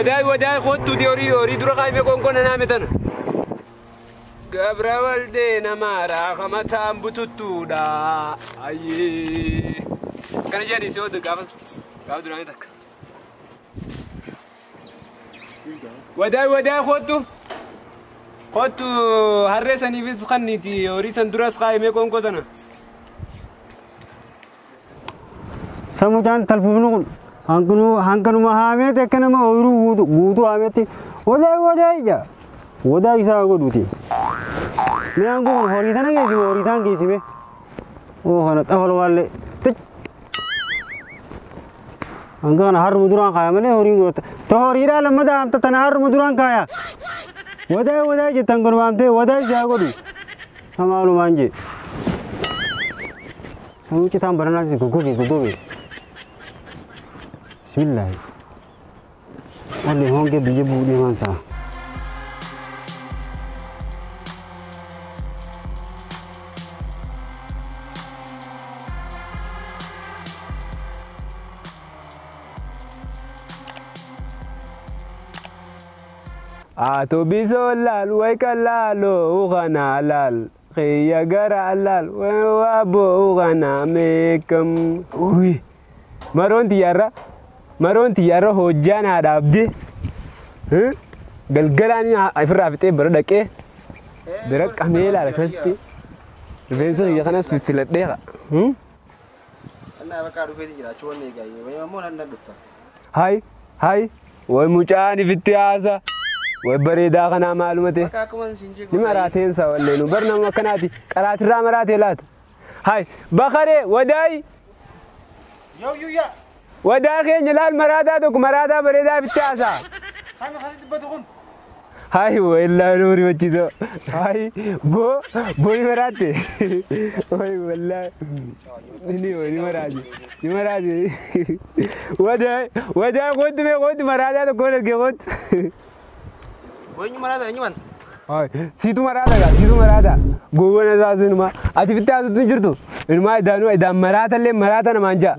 Wadaay wadaay kottu horii dura kaayime qoonqoon naame tana. Gabra waldee namaara kamataan bututtuudha. Ayyee. Kana jedhanii si oodu gaafa duraanii takka. Wadaay wadaay kottu. Kottu harree saniifis kanniiti horii san duras kaayime qoonqoo tana. Samuudaan talfuufnu kun hanqinuma haameeti akka nama ooyiruu guutuu haameetti wadaay wadaay ija wadaay isaa godhuuti. Mi'aan kun horii tana geessime horii taan geessime. Oo kana xafal waallee. Hanga kana harruma duraan kaaya malee horiin goota. To horiidhaa lammata haamta tana harruma duraan kaaya. Wadaay wadaay jettan kun waamtee wadaay isaa godhu. Hamaalumaan jee. Samuu citaan baranaa goggoge goggoge. Bismillah. Walli honge biyya buudhee waan sa'a. Ato bisoo laal way kalaaloo uqanaa laal xiyya gara laal waaboo uqanaa meekam. Uy maroon tiyyaarra hojjaan haadhaabdee galgalaan ofirraa fixee bara dhaqee bira qamee laala akkasitti rifeensa kiyya kanas filadhee qa. Hayi hayi way mucaan ifitti haasa. Way bareedaa kanaa maaluma ta'e. Ni maraateen wallee nu bar nama akkanaati qaraatirraa maraatee laata. Hayi bakaree wadaay. Wadaa keenya laal maraataa tokko maraataa bareedaa ifitti haasaa. Hayi wallaahi nu rifachiisoo. Hayi boo ni maraatte. Wayi wallaahi ni maraate ni maraate. Wadaay wadaay kootu mee kootu maraataa tokko argee kootu. Eenyu maraata eenyu wanta? Siitu maraata gaa siitu maraata gowwana isaas inumaa ati fitti haasoftu hin jirtu inumaa idaanuu idaan maraata illee maraata namaan jaa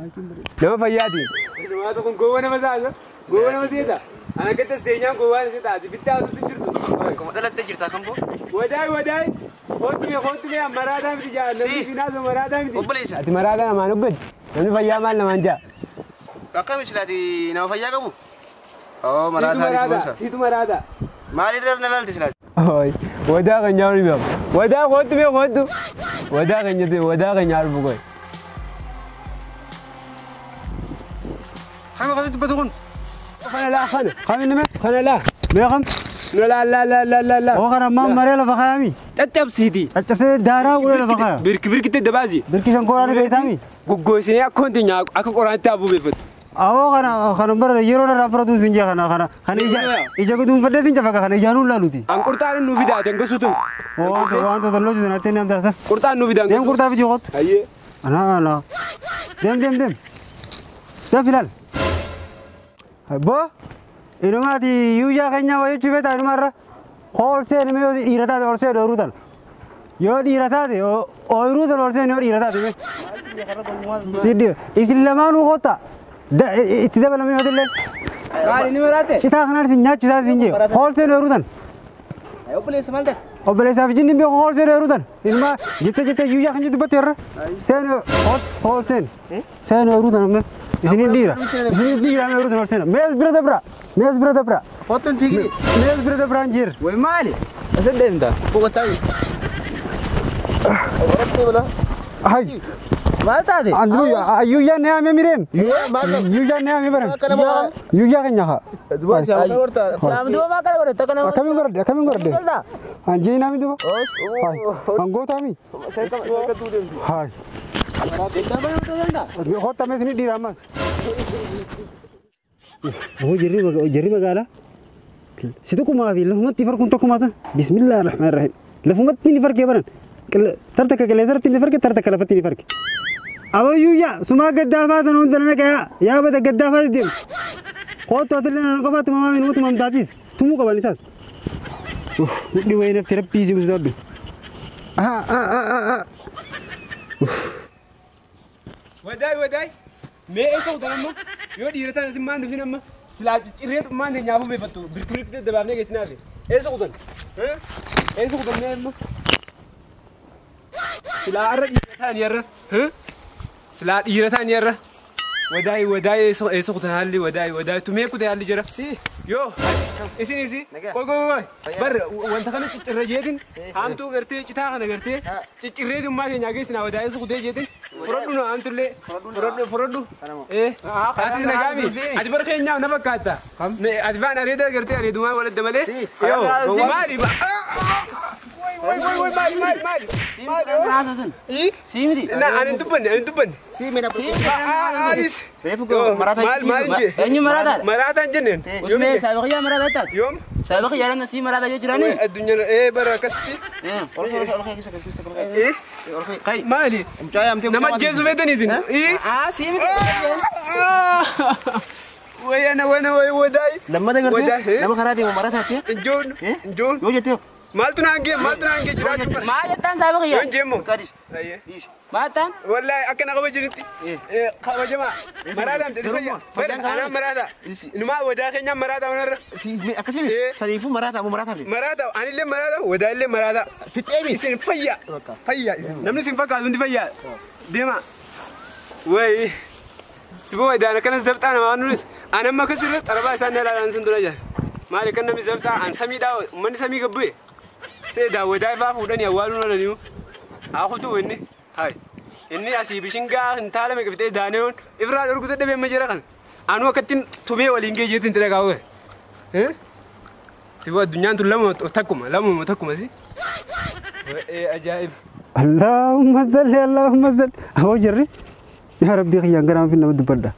nama fayyaati. Inumaa tokko gowwa nama saasa gowwa nama seeta ana gaddas deenyaan gowwaan seeta ati fitti haasoftu hin jirtu. Akkuma dhalattee jirta kan boo? Wadaay wadaay kootu mee maraataa miti jaa namni finaasa maraataa miti. Obboleessa. Ati maraataa namaan hogganti namni fayyaa maal namaan jaa. Akkami silaati nama fayyaa qabu? Oo maraataa siitu maraata. Maalirra na laalti silaati? Wadaa kan nyaannu beeku. Wadaa kootu mee kootu. Wadaa kan nyaate wadaa kan nyaannu bukoy. Kami kami dubbatu kun. Kana laa kana. Kami nime? Kana laa. Mee kam? La la la la la la. Oo kana maam maree lafa kaayami. Caccabsiiti. Caccabsee daaraa godhee lafa kaaya. Birki birkitti dabaasi. Birki shankooraan beektaami. Goggoisinee akka wanti nyaaqu akka qoraanitti haabuu beeffatu. Awoo kana kana bara yeroo dheeraa fudhatuun sin jee kana kana kana ija ija guduunfadheetiin cafaqa kana ijaanuun laaluuti. An qurxaan nu fidaate hangasuutu. Oo waan tollochi sanatti ni amtaasa. Qurxaan nu fidaan. Deem qurxaa fidii kottu. Ayyee. Ana ana. Deem deem deem. Deem filaal. Boo inumaati yuuyyaa keenya wayii chifeeta inumarra hoolsee nime yoo dhiira taate hoolsee dhooruu tan. Yoo dhiira taate ooyiruu tan hoolsee yoo dhiira taate. Si dhiira isin lamaanuu kottaa. Itti dabalamee matillee. Maali ni maraate? Citaa kanaan isin nyaachisaa isin jee hoolsee dhooruu tan. Obboleessa maal ta'e? Obboleessaaf jinni beeku hoolsee dhooruu tan. Ilma jettee jettee yuuyyaa kan jettu dubbatte irra. Seen hoolseen. Seen ooyiruu tan amma. Isinin dhiira. Isinin dhiira mee ooyiruu tan hoolseen. Mees bira dabra. Mees bira dabra. Kottuun fiigini. Mees bira dabraan jir. Way maali? Asa deemta? Boqotaa. Hay. Maal taate? Yuuyyaa ni haame mireen. Yuuyyaa ni haame baran. Yuuyyaa keenya haa. Saamduba maa kana godhatte akka nama. Akkamiin godhadhe akkamiin godhadhe. Anjii naami duba. Hangoota mi. Hay. Kottaa mees ni dhiira ammas. Aboo jarri magaalaa. Si tokkumaa fi lafumatti farkuun tokkumaa san. Bismillaahi rahmaani rahiim. Lafumatti ni farkee baran. Tarta ka qilleensarratti ni farke tarta ka lafatti ni farke. Aboo yuuyyaa sumaa gaddaafaa tan hunda nana qayaa yaa bada gaddaafaa deemu. Kottu atillee nana qofaatti mamaa minuutu mamtaatis tumuu qaban isaas. Mudhii wayii nafti rabbii si musu Wadaay wadaay mee eessa kutan amma yoo dhiira ta'an isin maan dhufin amma Silaa ciccirree maan nyaafuu beefattu birkirikki dabaafnee geessinaafi. Eessa kutan? Eessa kutan mee amma? Silaa har'a dhiira ta'anii har'a. Silaa dhiira ta'anii har'a. Wadaay wadaay eessa kutan haalli wadaay wadaay tumee kutee haalli jira. Yoo isin isi qoy qoy qoy bar wanta kana ciccirra jeetin haamtuu gartee citaa kana gartee ciccirree dhummaa keenya geessinaa wadaay eessa kutee jeetin fudhadhu na haamtullee fudhadhu fudhadhu. Ati nagaami ati bara keenyaaf na fakkaata. Ati faan areeda gartee areedumaa waladda malee. Yoo maali Woi woi woi maali maali maali. Maali. Siimiti. Na ani dubbanne ani dubbanne. Siimina. Anis. Reefu maraataa. Maal maal jee? Eenyu maraataadha? Maraataan jenneen. Usmee saabiqiyyaa maraataa taate? Yoom? Saabiqiyyaa lama sii maraataa yoo jirani? Addunyaa bara akkasitti. Ol kee keessa keessa ol kee. Maali? Mucaa yaamtee Nama ajjeesuu feetan isin? Siimiti. Wayana wana way wadaay. Lammata gartee nama karaa deemu maraataa ta'e. Injoon injoon. Yoo jettee. Maaltu naangee maaltu naangee jiraachuu bara. Maal jettaan saabiqiyyaa? Yoon jeemmoo. Maal jettaan? Wallahi akka na kabajanitti kabajamaa maraataan jedhi fayyaa bara anaan maraataa inumaa wadaa keenyaan maraataa wanarra. Akkasii saniifuu maraataa moo maraataa fi? Maraataa anillee maraataa wadaa illee maraataa. Fixeemi. Isin fayyaa fayyaa isin namni isin fakkaatu hundi fayyaa deema. Wayi siboo wadaan akkanas dabxaa namaa nunis an amma akkasirra xarabaa isaan ilaalan sun dura jira. Maali kan namni dabxaa an samiidhaa uummanni samii gabbu'e. Seedaa wadaa ifaa fuudhanii awwaaluun oolaniiru. Haa kutuu inni. Hai. Inni asii bishingaa hin taalame qabatee daaneewoon ifraa dhorku dadhabee amma jira kana. Anuu akkattiin tumee waliin geejjeetiin ture kaawwe. Siboo addunyaan tun lamuma takkuma lamuma takkuma si. Ajaa'iba. Allahumma salli Allahumma salli. Aboo jirri. Yaa Rabbii kiyyaan gara fi nama dubbadha.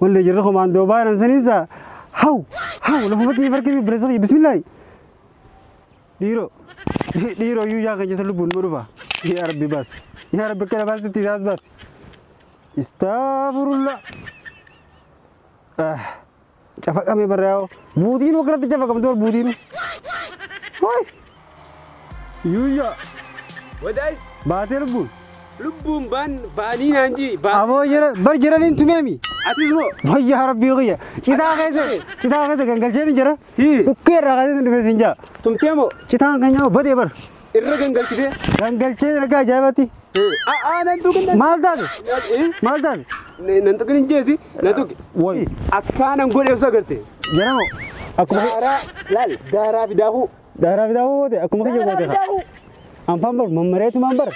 Wallee jirri komaandoo baanan saniinsa haw haw lafumatti farqii bireessa bismillaahi. Dhiiroo dhiiroo iyyuu yaa keenya lubbuun nu dhufa. Yaa Rabbi baas. Yaa Rabbi kana baasitti isaas baas. Istaafurullah. Cafaqamee barraa'oo. Buutiinuu akkanatti cafaqamtu ol buutiinuu. Hooy. Yuuyyaa. Wadaay. Baatee lubbuun. Lubbuun baan baanii naan jii. Aboo jira bar jiraniin tumeemi. Atis moo. Wayyaa Rabbii kiyya. Citaa keessa gangalchee jira. Dhukkee irraa kaasee dhufee siin jaa. Tumtee moo. Citaan kan nyaa'u badee bar. Irra gangalchitee. Gangalchee erga ajaa'ibatti. Nan tuqin. Maal taate? Maal taate? Nan tuqin hin jeesi. Nan tuqi. Wayi. Akkaanan godhe osoo agarte. Jedhamu. Akkuma. Daaraa laal daaraa fi daakuu. Daaraa fi daakuu goote akkuma kiyya goote. Anfaan bar mammareetumaan bar.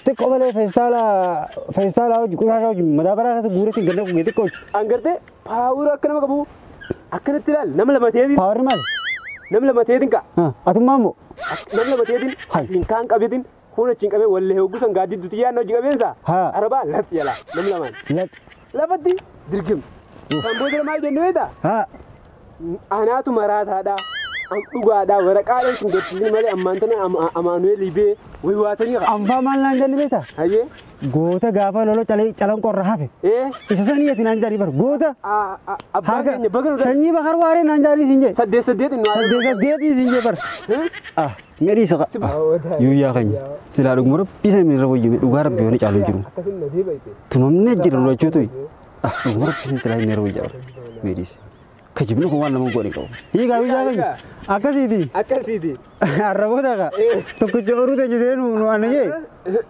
Xiqqoo malee feestaala hojii qushaashaa hojii madaabaraa keessa guureetiin ganda gugee xiqqoo hojii. An gartee paawura akka nama qabu akkanatti ilaal nama lama ta'eetiin. Paawurri maali? Nama lama ta'eetiin ka'a. Atummaa immoo. Nama lama ta'eetiin asiin kaan qabeetiin kun achiin qabee wallee hoggusan gaaddiddu xiyyaan hojii qabeensa. Arabaa latti yala nama lamaan. Lafatti dirgim. Kan booda maal jenne beektaa? Anaatu maraataadha. Dhugaadha waraqaadhaan sin garsiisni malee ammaan tana Amaanu'eel Ibee wayi waatanii qaba. Anfaa maal naan jalli beektaa? Hayyee. Goota gaafa lolo calan qorra hafe. Isa sanii ati naan jalli bar goota. Abbaa keenya baga nu Sanyii bakar waaree naan jalli siin jee. Saddeet saddeet inni waaree. Saddeet saddeet siin jee bar. Meedhii isa qa. Yuuyyaa keenya silaa dhuguma rabbii sana irra wayyume dhugaa rabbii waan caalu jiru. Tumamnee jira nu jechuutu. Dhuguma rabbii sana silaa inni irra wayyaa bar. Meedhiis. Kajibni kun waan nama godhe qabu. Hiigaa biyyaa keenya akkasiiti. Akkasiiti. Arraboota ka tokkicha horuu ta'e jedhee nu anayee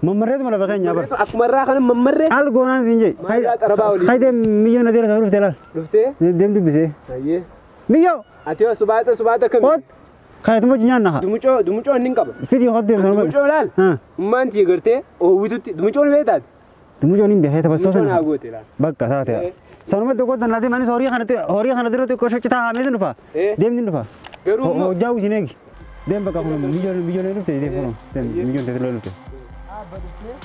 mammarreetuma lafa keenya bara. Akkuma irraa kana mammarree. Al goonaan siin jee. Maal olii. Haydee miyyoo na deera dhuftee laal. Dhuftee? Deem dubbisee. Hayyee. Miyyoo. Ati yoo subaata subaata kami. Hot. Kaayatuma hojii nyaanna haa. Dumucoo dumucoo inni hin qaba. Fidii hot deem sanuma. Dumucoo laal. Ummaan tii gartee oowwitutti dumucoon beektaati. Dumucoon hin beekee taphasoo Dumucoon sana. haa goote laal. Bakka taate. Sanuma tokko tannaati manis horii kana dura xiqqoo shoccitaa haamee dhufa. Deemni dhufa. Garuu Hojjaa usin eegi. Deem bakka kun biyyoon dhufte deem kun deem biyyoon teetiloo dhufte. Abba dhuftee.